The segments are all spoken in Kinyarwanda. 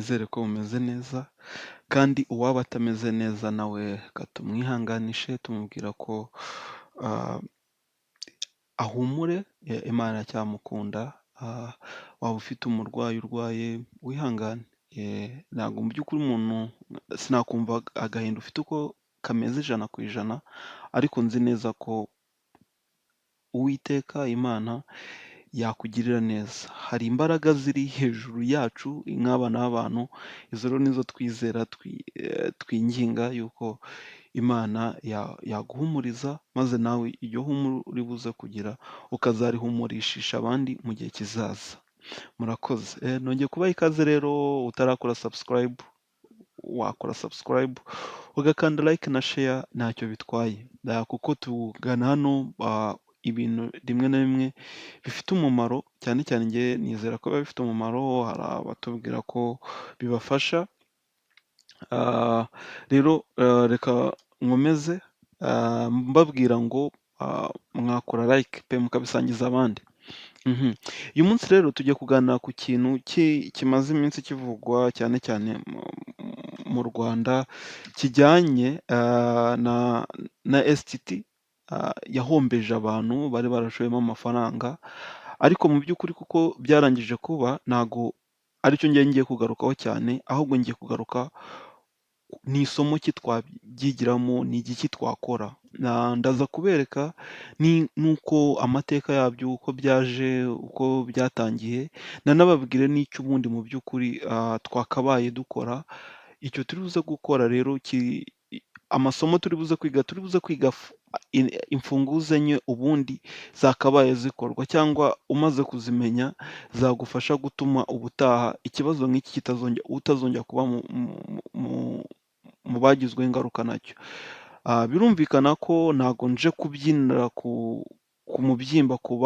Nizere ko mumeze neza kandi uwaba atameze neza nawe reka tumwihanganishe tumubwira ko ahumure, Imana iracyamukunda. Waba ufite umurwayi urwaye wihangane, ntabwo mu by'ukuri umuntu sinakumva agahinda ufite uko kameze 100%, ariko nzi neza ko Uwiteka Imana yakugirira neza. Hari imbaraga ziri hejuru yacu nk'abana b'abantu, izo rero nizo twizera, twinginga yuko Imana yaguhumuriza maze nawe iryo humure uri buze kugira ukazarihumurishisha abandi mu gihe kizaza. Murakoze. Nongeye kubaha ikaze rero, utarakora subscribe wakora subscribe, ugakanda like na share, ntacyo bitwaye, kuko tugana hano ibintu rimwe na rimwe bifite umumaro, cyane cyane njye nizera ko biba bifite umumaro, hari abatubwira ko bibafasha. Rero reka nkomeze mbabwira ngo mwakora like pe mukabisangiza abandi. Uyu munsi rero tugiye kuganira ku kintu kimaze iminsi kivugwa cyane cyane mu Rwanda kijyanye na STT yahombeje abantu bari barashoyemo amafaranga, ariko mu by'ukuri kuko byarangije kuba ntago aricyo njye ngiye kugarukaho cyane, ahubwo ngiye kugaruka ni isomo ki twabyigiramo, ni igiki twakora. Ndaza kubereka n'uko amateka yabyo, uko byaje, uko byatangiye, nanababwire n'icyo ubundi mu by'ukuri twakabaye dukora. Icyo turi buze gukora rero, amasomo turi buze kwiga, turi buze kwiga imfunguzo enye ubundi zakabaye zikorwa cyangwa umaze kuzimenya zagufasha gutuma ubutaha ikibazo nk'iki kitazongera, utazongera kuba mu bagizweho ingaruka nacyo. Birumvikana ko ntago nje kubyinira ku mubyimba ku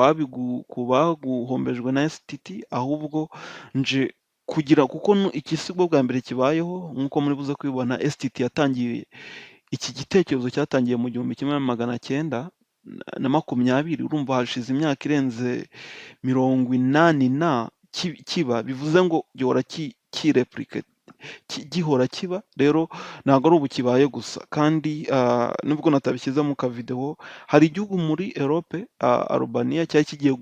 baguhombejwe na STT, ahubwo nje kugira kuko iki si bwo bwa mbere kibayeho nk'uko muri buze kubibona. STT yatangiye, iki gitekerezo cyatangiye mu 1920, urumva hashize imyaka irenze 80 na kiba, bivuze ngo gihora kirepurike, gihora kiba. Rero ntabwo ari ubu kibaye gusa, kandi nubwo natabishyize mu kavidewo, hari igihugu muri Europe, Albania, cyari kigiye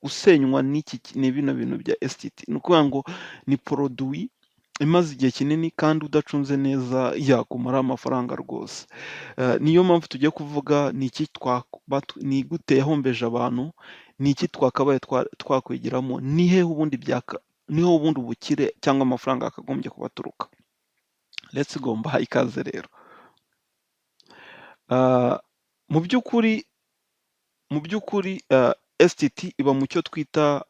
gusenywa n'iki, ni bino bintu bya STT. Ni ukuvuga ngo ni produit imaze igihe kinini kandi udacunze neza yakumaraho amafaranga rwose. Niyo mpamvu tugiye kuvuga ni iki, ni gute yahombeje abantu, ni iki twakabaye twakwigiramo, ni hehe ubundi byaka, niho ubundi ubukire cyangwa amafaranga yakagombye kuba aturuka. Let's go, mbahaye ikaze rero. Mu by'ukuri STT iba mu cyo twita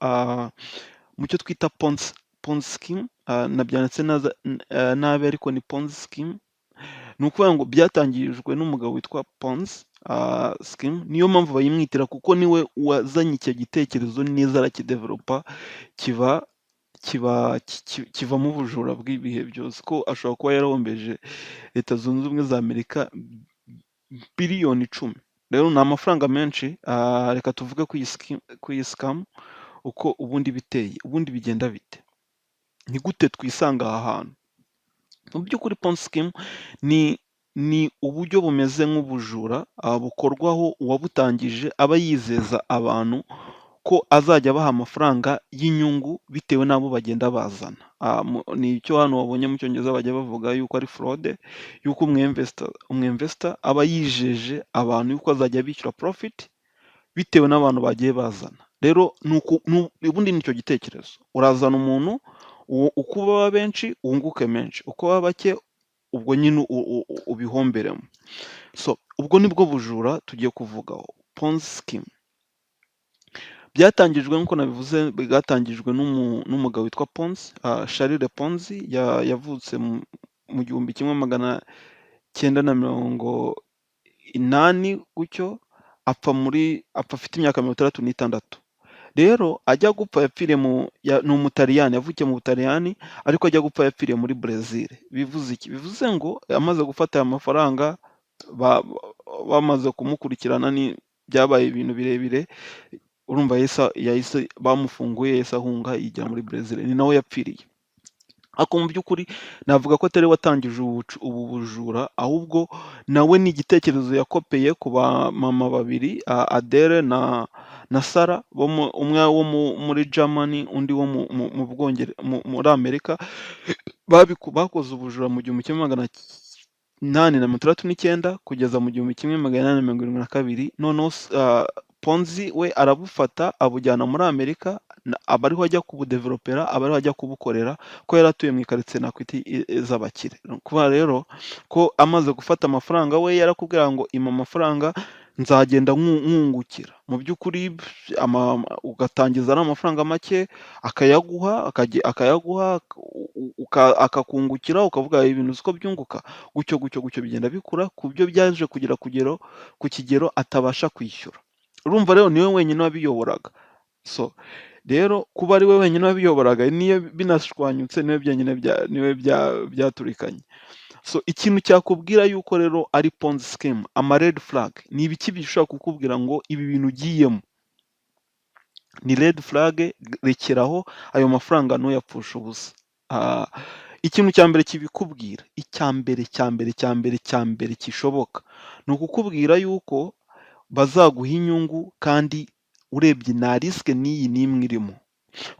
Ponzi scheme, nabyanditse nabi ariko ni Ponzi scheme. Ni ukuvuga ngo byatangijwe n'umugabo witwa Ponzi scheme, niyo mpamvu bayimwitira kuko niwe wazanye icyo gitekerezo neza arakidevelopa kiba kivamo ubujura bw'ibihe byose, ko ashobora kuba yarahombeje Leta Zunze Ubumwe za Amerika biliyoni 10. Rero ni amafaranga menshi. Reka tuvuge kuri iyi scam uko ubundi biteye, ubundi bigenda bite? Ni gute twisanga aha hantu? Mu by'ukuri Ponzi scheme ni uburyo bumeze nk'ubujura bukorwaho uwabutangije aba yizeza abantu ko azajya abaha amafaranga y'inyungu bitewe n'abo bagenda bazana. Ni icyo hano wabonye mu Cyongereza bajya bavuga yuko ari fraude, yuko umu investor aba yijeje abantu yuko azajya abishyura profit bitewe n'abantu bagiye bazana. Rero ubundi ni icyo gitekerezo, urazana umuntu, uko baba benshi wunguke menshi, uko baba bake ubwo nyine ubihomberemo. So ubwo nibwo bujura tugiye kuvugaho, Ponzi scheme. Byatangijwe nk'uko nabivuze, bwatangijwe n'umugabo witwa Ponzi, Charles Ponzi, yavutse mu 1980 gutyo, apfa afite imyaka 66. Rero ajya gupfa yapfiriye ni Umutaliyani, yavukiye mu Butaliyani, ariko ajya gupfa yapfiriye muri Brezil. Bivuze iki? Bivuze ngo amaze gufata aya mafaranga, bamaze kumukurikirana, ni byabaye ibintu birebire, urumva yahise bamufunguye, yahise ahunga yigira muri Brezil, ni naho yapfiriye. Ariko mu by'ukuri navuga ko atari we watangije ubu bujura, ahubwo nawe ni igitekerezo yakopeye ku bamama babiri, Adele na Sarah, bo umwe wo muri Germany, undi wo muri Amerika, bakoze ubujura mu 1869 kugeza mu 1872. Noneho Ponzi we arabufata abujyana muri Amerika, aba ariho ajya kubudevelopera, aba ariho ajya kubukorera, ko yari atuye mu ikaritsiye nakwita z'abakire. Ni ukuvuga rero ko amaze gufata amafaranga, we yarakubwira ngo impa amafaranga nzagenda nkungukira. Mu by'ukuri ugatangiza ari amafaranga make, akayaguha, akayaguha, akakungukira, ukavuga ibintu uzi ko byunguka, gutyo gutyo gutyo bigenda bikura, ku buryo byaje kugera ku kigero atabasha kwishyura. Urumva rero niwe wenyine wabiyoboraga. So rero kuba ari we wenyine wabiyoboraga, niyo binashwanyutse niwe byenyine niwe byaturikanye. So ikintu cyakubwira yuko rero ari Ponzi scheme, ama red flag, ni ibiki bishobora kukubwira ngo ibi bintu ugiyemo ni red flag, rekeraho ayo mafaranga ntuyapfushe ubusa? Ikintu cya mbere kibikubwira, icya mbere cya mbere cya mbere cya mbere kishoboka, ni ukukubwira yuko bazaguha inyungu kandi urebye nta risk n'iyi n'imwe irimo.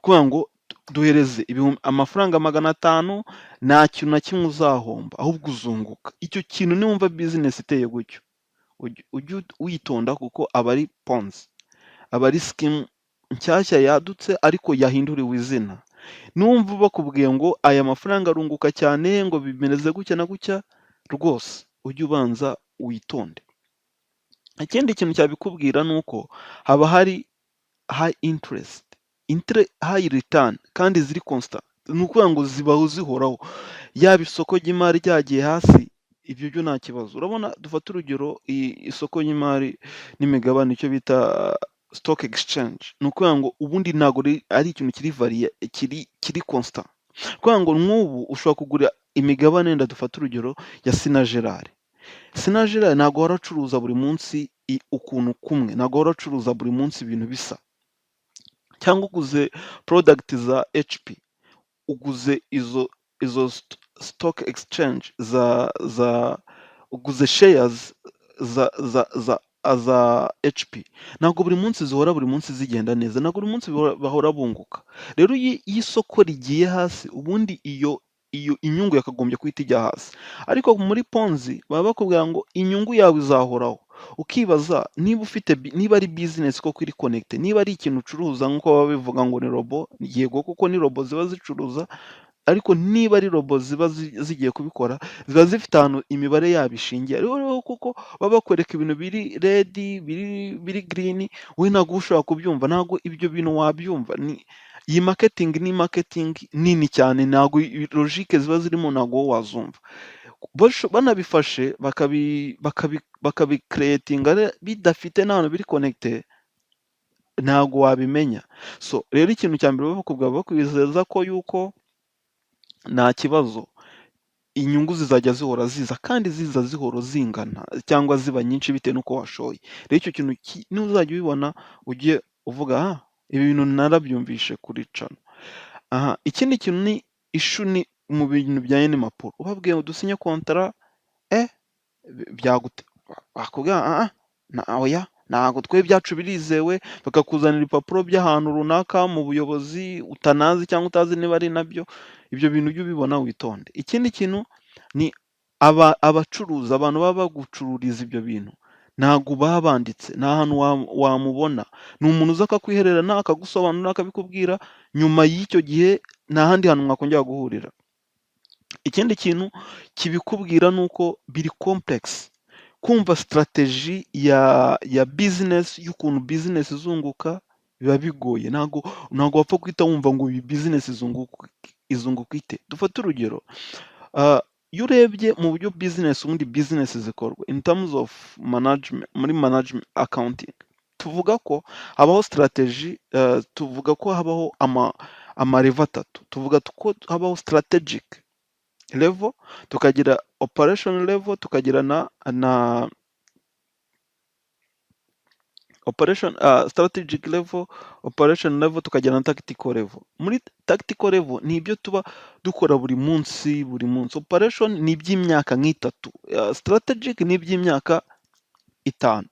Kuvuga ngo duhereze amafaranga 500, nta kintu na kimwe uzahomba, ahubwo uzunguka. Icyo kintu niwumva business iteye gutyo, ujye witonda kuko aba ari Ponzi, aba ari scheme nshyashya yadutse ariko yahinduriwe izina. Niwumva bakubwiye ngo aya mafaranga arunguka cyane, ngo bimeze gutya na gutya, rwose ujye ubanza witonde. Ikindi kintu cyabikubwira ni uko haba hari high interest, high return kandi ziri constant. Ni ukuvuga ngo zibaho zihoraho, yaba isoko ry'imari ryagiye hasi, ibyo byo nta kibazo. Urabona dufate urugero, isoko ry'imari n'imigabane, icyo bita stock exchange, ni ukuvuga ngo ubundi ntabwo ari ikintu kiri variable, kiri constant. Ni ukuvuga ngo nk'ubu ushobora kugura imigabane, wenda dufate urugero ya Sina Gerard. Sina Gerard ntabwo ahora acuruza buri munsi ukuntu kumwe, ntabwo ahora acuruza buri munsi ibintu bisa. Cyangwa uguze product za HP, uguze izo stock exchange za uguze shares za HP, ntabwo buri munsi zihora buri munsi zigenda neza, ntabwo buri munsi bahora bunguka. Rero iyo isoko rigiye hasi, ubundi iyo inyungu yakagombye guhita ijya hasi, ariko muri Ponzi baba bakubwira ngo inyungu yawe izahoraho. Ukibaza niba ufite niba ari business koko iri connecté, niba ari ikintu ucuruza nk'uko baba babivuga ngo ni robot, yego kuko ni robot ziba zicuruza, ariko niba ari robot ziba zigiye kubikora, ziba zifite ahantu imibare yabo ishingiye. Rero kuko baba bakwereka ibintu biri red, biri green, wowe ntabwo uba ushobora kubyumva, ntabwo ibyo bintu wabyumva. Ni iyi marketing, ni marketing nini cyane, ntabwo logique ziba zirimo ntabwo wowe wazumva. Banabifashe bakabicreatinga bidafite n'ahantu biri connecté, ntabwo wabimenya. So rero ikintu cya mbere baba bakubwira, bakwizeza ko yuko nta kibazo, inyungu zizajya zihora ziza kandi ziza zihora zingana cyangwa ziba nyinshi bitewe n'uko washoye. Rero icyo kintu nuzajya ubibona ujye uvuga: "Ah, ibi bintu narabyumvishe kuri channel." Aha, ikindi kintu ni issue, ni mu bintu bijyanye n'impapuro. Ubabwiye ngo dusinye contrat, bakubwira: "Ah ah, oya, ntabwo twe ibyacu birizewe", bakakuzanira ibipapuro by'ahantu runaka mu buyobozi utanazi cyangwa utazi niba ari nabyo, ibyo bintu ujye ubibona witonde. Ikindi kintu ni abacuruzi, abantu baba bagucururiza ibyo bintu, ntabwo baba banditse, nta hantu wamubona. Ni umuntu uza akakwihererana, akagusobanurira, akabikubwira, nyuma y'icyo gihe nta handi hantu mwakongera guhurira. Ikindi kintu kibikubwira ni uko biri complex. Kumva strategy ya business y'ukuntu business izunguka biba bigoye. Ntabwo wapfa guhita wumva ngo iyi business izunguka ite. Dufate urugero, iyo urebye mu buryo business, ubundi business zikorwa in terms of management, muri management accounting, tuvuga ko habaho strategy, tuvuga ko habaho ama level atatu. Tuvuga ko habaho strategic level, tukagira operation level, tukagira na Operation, strategic level, operation level, tukagira na tactical level. Muri tactical level ni ibyo tuba dukora buri munsi buri munsi. Operation ni iby'imyaka nk'itatu, strategic ni iby'imyaka 5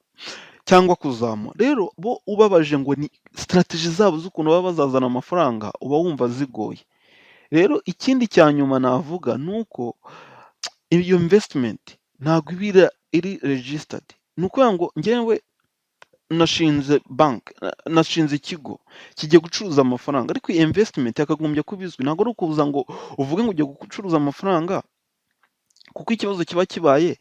cyangwa kuzamura. Rero bo ubabajije ngo ni strategy zabo z'ukuntu baba bazazana amafaranga, uba wumva zigoye. Rero ikindi cya nyuma navuga ni uko iyo investment ntabwo iba iri registered. Ni ukuvuga ngo njyewe nashinze banki, nashinze ikigo kigiye gucuruza amafaranga, ariko iyi investment yakagombye kuba izwi. Ntabwo ari ukuza ngo uvuge ngo ugiye gucuruza amafaranga, kuko ikibazo kiba kibaye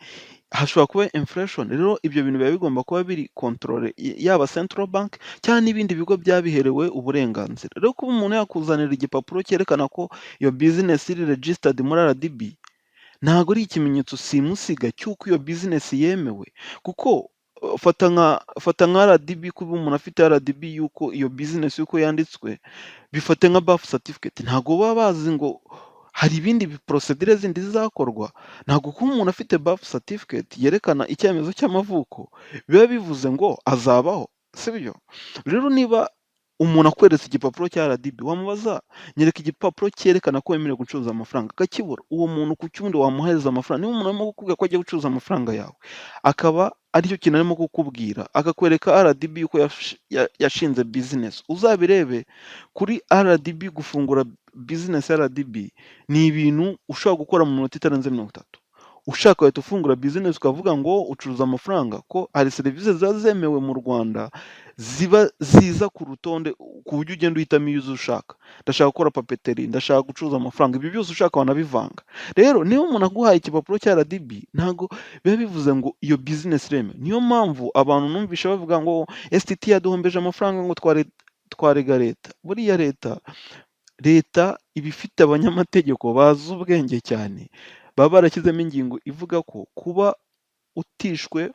hashobora kuba inflation. Rero ibyo bintu biba bigomba kuba biri contrôlé, yaba central bank cyangwa n'ibindi bigo byabiherewe uburenganzira. Rero kuba umuntu yakuzanira igipapuro cyerekana ko iyo business iri registered muri RDB, ntabwo ari ikimenyetso simusiga cy'uko iyo business yemewe, kuko fata nka RDB, kuba umuntu afite RDB y'uko iyo business y'uko yanditswe, bifate nka birth certificate. Ntabwo baba bazi ngo hari ibindi procédure zindi zizakorwa. Ntabwo kuba umuntu afite birth certificate yerekana icyemezo cy'amavuko biba bivuze ngo azabaho, sibyo? Rero niba umuntu akweretse igipapuro cya RDB, wamubaza nyereka igipapuro cyerekana ko wemerewe gucuruza amafaranga, akakibura, uwo muntu ku wundi wamuhereza amafaranga? Niba umuntu arimo kukubwira ko agiye gucuruza amafaranga yawe, akaba aricyo kintu arimo kukubwira, akakwereka RDB yuko yashinze business, uzabirebe kuri RDB. Gufungura business RDB ni ibintu ushobora gukora mu minota itarenze 30. Ushaka wahita ufungura business ukavuga ngo ucuruza amafaranga, ko hari serivisi ziba zemewe mu Rwanda ziba ziza ku rutonde, ku buryo ugenda uhitamo iyo uzi ushaka. Ndashaka gukora papeterie, ndashaka gucuruza amafaranga, ibyo byose ushaka wanabivanga. Rero niba umuntu aguhaye igipapuro cya RDB, ntabwo biba bivuze ngo iyo business iremewe. Niyo mpamvu abantu numvishe bavuga ngo STT yaduhombeje amafaranga, ngo twarega leta. Buriya leta iba ifite abanyamategeko bazi ubwenge cyane, baba barashyizemo ingingo ivuga ko kuba utishwe,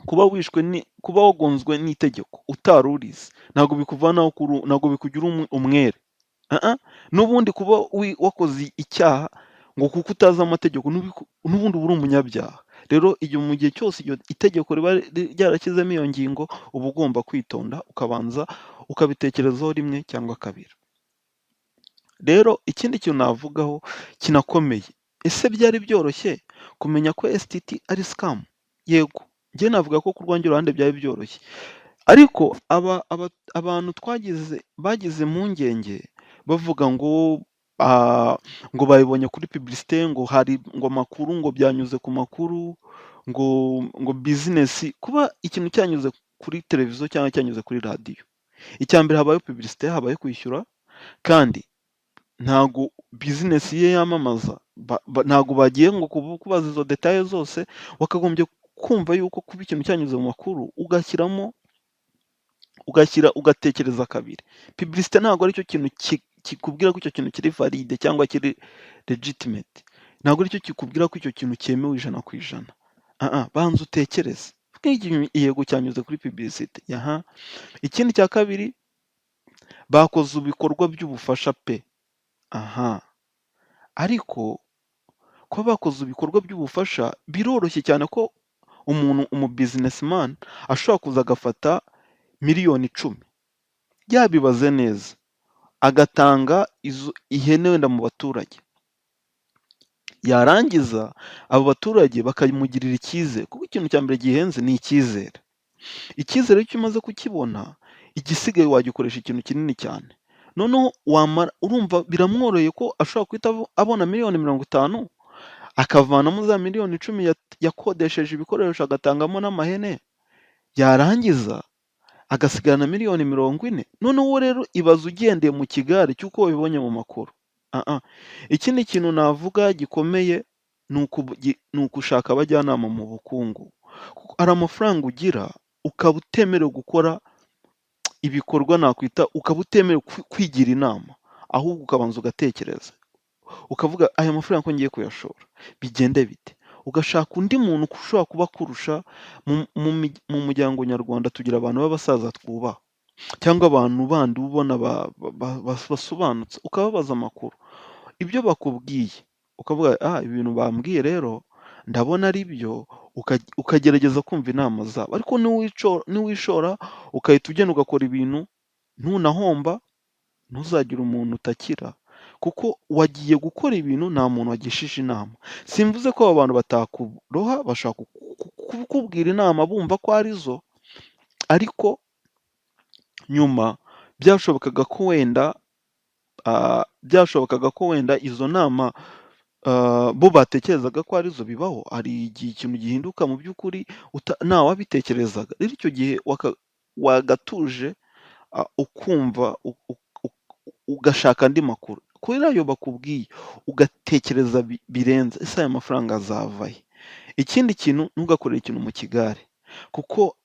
kuba wishwe ni kuba wagonzwe n'itegeko utari urizi, ntabwo bikuvanaho ntabwo bikugira umwere. N'ubundi kuba wakoze icyaha ngo kuko utazi amategeko, n'ubundi uba uri umunyabyaha. Rero igihe mu gihe cyose iryo itegeko riba ryarashyizemo iyo ngingo, uba ugomba kwitonda, ukabanza ukabitekerezaho rimwe cyangwa kabiri. Rero ikindi kintu navugaho kinakomeye, ese byari byoroshye kumenya ko STT ari scam? Yego, njye navuga ko ku rwanjye ruhande byari byoroshye, ariko abantu twagize bagize impungenge bavuga ngo babibonye kuri publicité, ngo hari ngo amakuru, ngo byanyuze ku makuru, ngo business. Kuba ikintu cyanyuze kuri televiziyo cyangwa cyanyuze kuri radiyo, icya mbere habayeho publicité, habayeho kwishyura, kandi ntago business ye yamamaza, ntago bagiye ngo kubaza izo détails zose. Wakagombye kumva yuko kuba ikintu cyanyuze mu makuru, ugashyiramo ugashyira ugatekereza kabiri. Publicité ntabwo aricyo kintu kikubwira ko icyo kintu kiri valide cyangwa kiri legitimate, ntabwo aricyo kikubwira ko icyo kintu cyemewe 100%. Banza utekereze. Yego, cyanyuze kuri publicité. Aha, ikindi cya kabiri, bakoze ibikorwa by'ubufasha pe. Aha, ariko kuba bakoze ibikorwa by'ubufasha, biroroshye cyane ko umuntu umu businessman ashobora kuza agafata miliyoni 10, yabibaze neza, agatanga izo ihene wenda mu baturage, yarangiza abo baturage bakamugirira icyizere, kuko ikintu cya mbere gihenze ni icyizere. Icyizere iyo umaze kukibona, igisigaye wagikoresha ikintu kinini cyane. Noneho wamara urumva biramworoheye ko ashobora guhita abona miliyoni 50, akavanamo za miliyoni 10 yakodesheje ibikoresho, agatangamo n'amahene, yarangiza agasigarana miliyoni 40. Noneho wowe rero ibaze ugendeye mu kigare cy'uko wabibonye mu makuru. Ikindi kintu navuga gikomeye ni ugushaka abajyanama mu bukungu. Hari amafaranga ugira ukaba utemerewe gukora ibikorwa nakwita, ukaba utemerewe kwigira inama, ahubwo ukabanza ugatekereza, ukavuga aya mafaranga ko ngiye kuyashora bigende bite? Ugashaka undi muntu ushobora kuba akurusha. Mu muryango nyarwanda tugira abantu b'abasaza twubaha cyangwa abantu bandi uba ubona basobanutse, ukababaza amakuru. Ibyo bakubwiye ukavuga: "Ah, ibintu bambwiye rero ndabona ari byo." Ukagerageza kumva inama zabo, ariko niwishora ugahita ugenda ugakora ibintu ntunahomba, ntuzagire umuntu utakira, kuko wagiye gukora ibintu nta muntu wagishije inama. Simvuze ko abo bantu batakuroha, bashobora kukubwira inama bumva ko arizo, ariko nyuma byashobokaga ko wenda izo nama bo batekerezaga ko arizo bibaho, hari igihe ikintu gihinduka mu by'ukuri ntawabitekerezaga. Rero icyo gihe wagatuje, ukumva ugashaka andi makuru. Kuri ayo bakubwiye ugatekereza birenze, ese aya mafaranga azava he? Ikindi kintu, ntugakorere ikintu mu kigare, kuko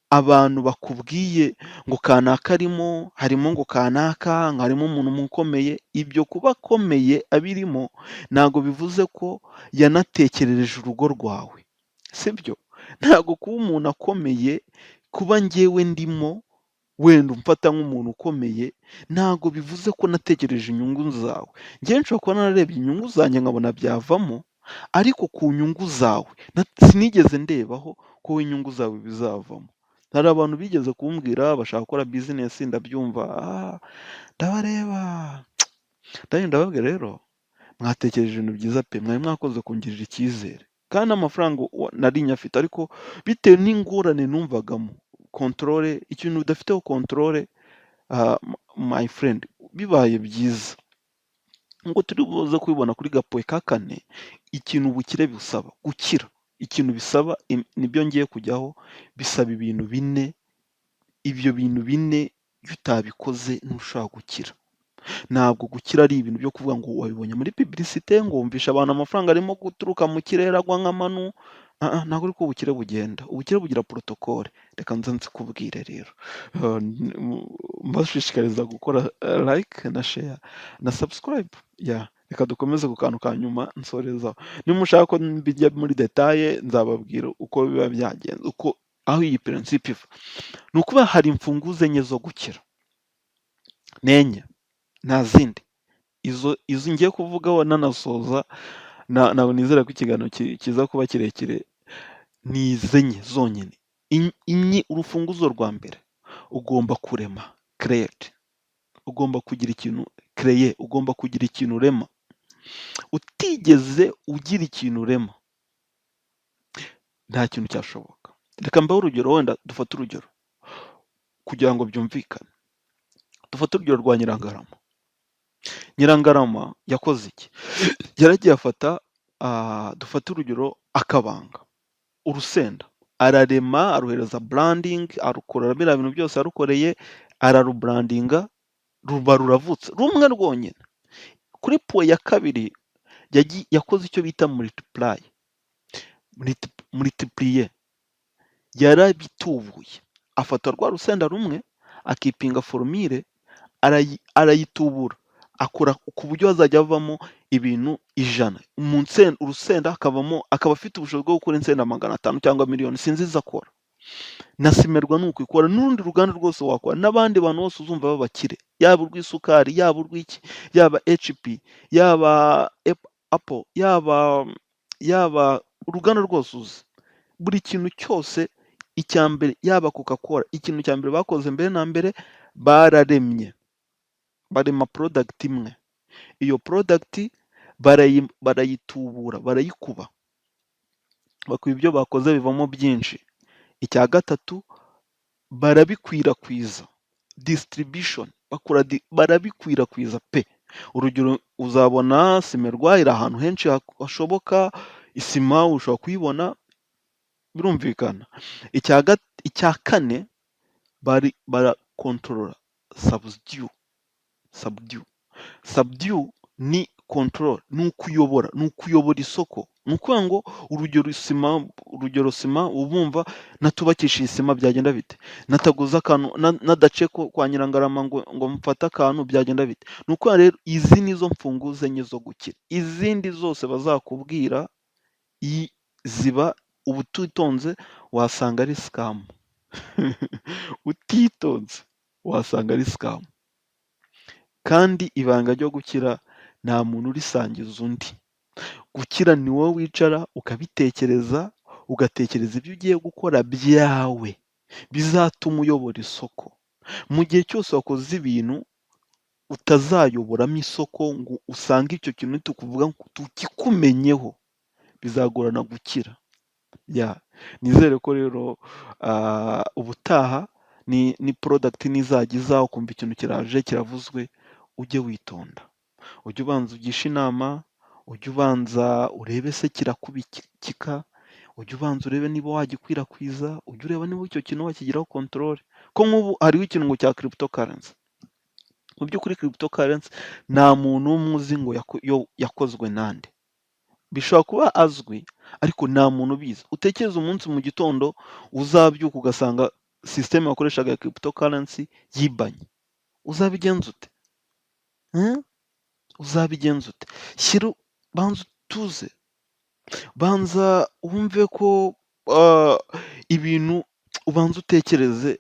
abantu bakubwiye ngo kanaka arimo, harimo ngo kanaka, ngo harimo umuntu ukomeye, ibyo kuba akomeye abirimo ntabwo bivuze ko yanatekerereje urugo rwawe, sibyo? Ntabwo kuba umuntu akomeye, kuba njyewe ndimo wenda umfata nk'umuntu ukomeye, ntabwo bivuze ko natekereje inyungu zawe. Njyewe nshobora kuba nararebye inyungu zanjye nkabona byavamo, ariko ku nyungu zawe sinigeze ndebaho ko wowe inyungu zawe bizavamo. Hari abantu bigeze kumbwira bashaka gukora business, ndabyumva, ndabareba, ndangije ndababwira: "Rero mwatekereje ibintu byiza pe, mwari mwakoze kungirira icyizere." Kandi n'amafaranga nari nyafite, ariko bitewe n'ingorane numvagamo, contrôle, ikintu udafiteho contrôle, my friend, bibaye byiza nk'uko turi buze kubibona kuri ga point ka kane, ikintu ubukire busaba, gukira, ikintu bisaba nibyo ngiye kujyaho, bisaba ibintu bine, ibyo bintu bine iyo utabikoze ntushobora gukira. Ntabwo gukira ari ibintu byo kuvuga ngo wabibonye muri publicité, ngo wumvishe abantu amafaranga arimo guturuka mu kirere agwa nk'amanu, ntabwo ariko ubukire bugenda. Ubukire bugira protocole. Reka nze nzikubwire rero. Mbashishikariza gukora like na share na subscribe. Yeah, reka dukomeze ku kantu ka nyuma nsorezaho. Nimushaka ko bijya muri détail, nzababwira uko biba byagenze, uko aho iyi principe iva. Ni ukuvuga hari imfunguzo enye zo gukira. Ni enye, nta zindi. Izo ngiye kuvugaho nanasoza, ntabwo nizera ko ikiganiro kiza kuba kirekire, ni izi enye zonyine. Urufunguzo rwa mbere, ugomba kurema, create. Ugomba kugira ikintu créer, ugomba kugira ikintu urema. Utigeze ugira ikintu urema, nta kintu cyashoboka. Reka mbahe urugero, wenda dufate urugero kugira ngo byumvikane. Dufate urugero rwa Nyirangarama. Nyirangarama yakoze iki? Yaragiye afata, dufate urugero akabanga, urusenda, ararema, aruhereza branding, arukorera biriya bintu byose yarukoreye, ararubrandinga, ruba ruravutse, rumwe rwonyine. Kuri point ya kabiri yakoze icyo bita multiply, multiplier, yarabitubuye. Afata rwa rusenda rumwe, akipinga formule, arayitubura, akora ku buryo hazajya havamo ibintu 100. Mu urusenda hakavamo, akaba afite ubushobozi bwo gukora insenda 500 cyangwa miliyoni, sinzi izo akora. Na Cimerwa ni uko ikora, n'urundi ruganda rwose wakora, n'abandi bantu bose uzumva b'abakire, yaba urw'isukari, yaba urw'iki, yaba HP, yaba Apple, yaba uruganda rwose uzi. Buri kintu cyose, icya mbere, yaba Coca Cola, ikintu cya mbere bakoze mbere na mbere bararemye. Barema product imwe. Iyo product barayitubura, barayikuba. Bakuba ibyo bakoze bivamo byinshi. Icya gatatu, barabikwirakwiza, distribution, bakora barabikwirakwiza pe! Urugero, uzabona Cimerwa iri ahantu henshi hashoboka, isima ushobora kuyibona, birumvikana. Icya kane, bari barakontorora, subdue, subdue. Subdue ni control, ni ukuyobora isoko. Ni ukuvuga ngo urugero isima, urugero sima, uba wumva natubakishije isima byagenda bite? Nataguze akantu, nadaciye kwa Nyirangarama ngo mfate akantu byagenda bite? Ni ukuvuga rero izi nizo mfunguzo enye zo gukira. Izindi zose bazakubwira ziba uba utitonze wasanga ari scam. Utitonze wasanga ari scam. Kandi ibanga ryo gukira nta muntu urisangiza undi. Gukira ni wowe wicara ukabitekereza, ugatekereza ibyo ugiye gukora byawe bizatuma uyobora isoko. Mu gihe cyose wakoze ibintu utazayoboramo isoko, ngo usange icyo kintu nitukuvuga ngo tukikumenyeho, bizagorana gukira. Yeah, nizere ko rero ubutaha ni product nizajya iza, ukumva ikintu kiraje kiravuzwe, ujye witonda, ujye ubanza ugishe inama, ujye ubanza urebe se kirakubikika, ujye ubanza urebe niba wagikwirakwiza, ujye ureba niba icyo kintu wakigiraho control. Ko nk'ubu hariho ikintu ngo cya cryptocurrency. Mu by'ukuri cryptocurrency nta muntu n'umwe uzi ngo yakozwe nande. Bishobora kuba azwi, ariko nta muntu ubizi. Utekereze umunsi mu gitondo uzabyuka ugasanga system wakoreshaga ya cryptocurrency yibanye, uzabigenza ute? Uzabigenza ute? Shyira, banza utuze, banza wumve ko ibintu, ubanze utekereze,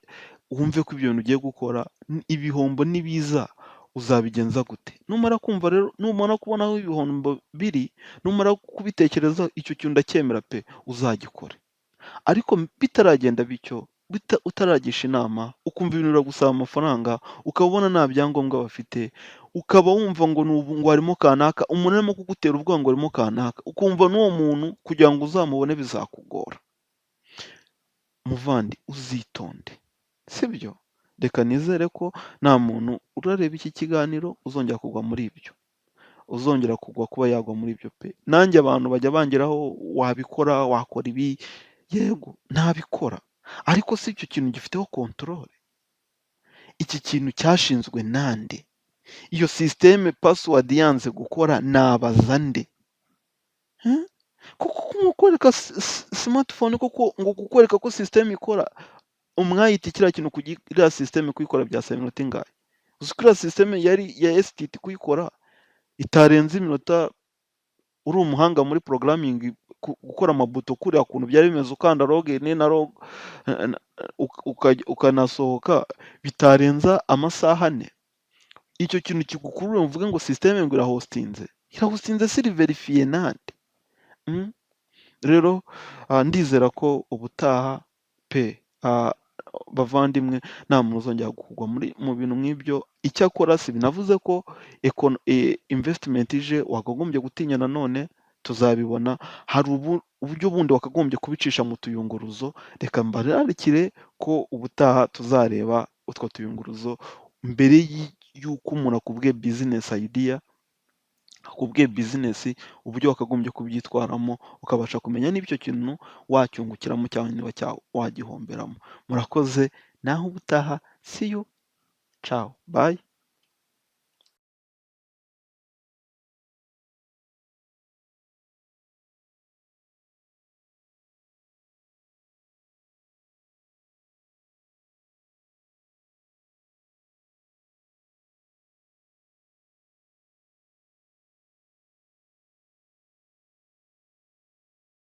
wumve ko ibyo bintu ugiye gukora, ibihombo nibiza uzabigenza gute? Numara kumva rero, numara kubona aho ibihombo biri, numara kubitekerezaho, icyo kintu ndacyemera pe, uzagikore. Ariko bitaragenda bityo, utaragisha inama, ukumva ibintu biragusaba amafaranga, ukaba ubona nta byangombwa bafite, ukaba wumva ngo ngo harimo kanaka, umuntu arimo kugutera ubwoba ngo harimo kanaka, ukumva n'uwo muntu kugira ngo uzamubone bizakugora. Muvandi, uzitonde, sibyo? Reka nizere ko nta muntu urareba iki kiganiro uzongera kugwa muri ibyo, uzongera kugwa kuba yagwa muri ibyo pe. Nanjye abantu bajya bangeraho: "Wabikora, wakora ibi." Yego, nabikora, ariko se icyo kintu gifiteho control? Iki kintu cyashinzwe nande? Iyo system password yanze gukora nabaza nde? Koko kukwereka smartphone koko, ngo kukwereka ko system ikora, umwayiti kiriya kintu, iriya system kuyikora byasaba iminota ingahe? Uzi ko iriya system yari ya STT kuyikora itarenze iminota, uri umuhanga muri programming, gukora amabuto kuriya kuntu byari bimeze, ukanda login na ukanasohoka, bitarenza amasaha 4. Icyo kintu kigukurura uvuge ngo system ngo irahostinze, irahostinze se iri verifiye nande? Rero ndizera ko ubutaha pe, bavandimwe, nta muntu uzongera kugwa mu bintu nk'ibyo. Icyakora si binavuze ko investment ije wakagombye gutinya. Nanone tuzabibona, hari uburyo bundi wakagombye kubicisha mu tuyunguruzo. Reka mbararikire ko ubutaha tuzareba utwo tuyunguruzo mbere y'uko umuntu akubwiye business idea, akubwiye business, uburyo wakagombye kubyitwaramo, ukabasha kumenya niba icyo kintu wacyungukiramo cyangwa niba wagihomberamo. Murakoze, naho ubutaha, see you, ciao, bye.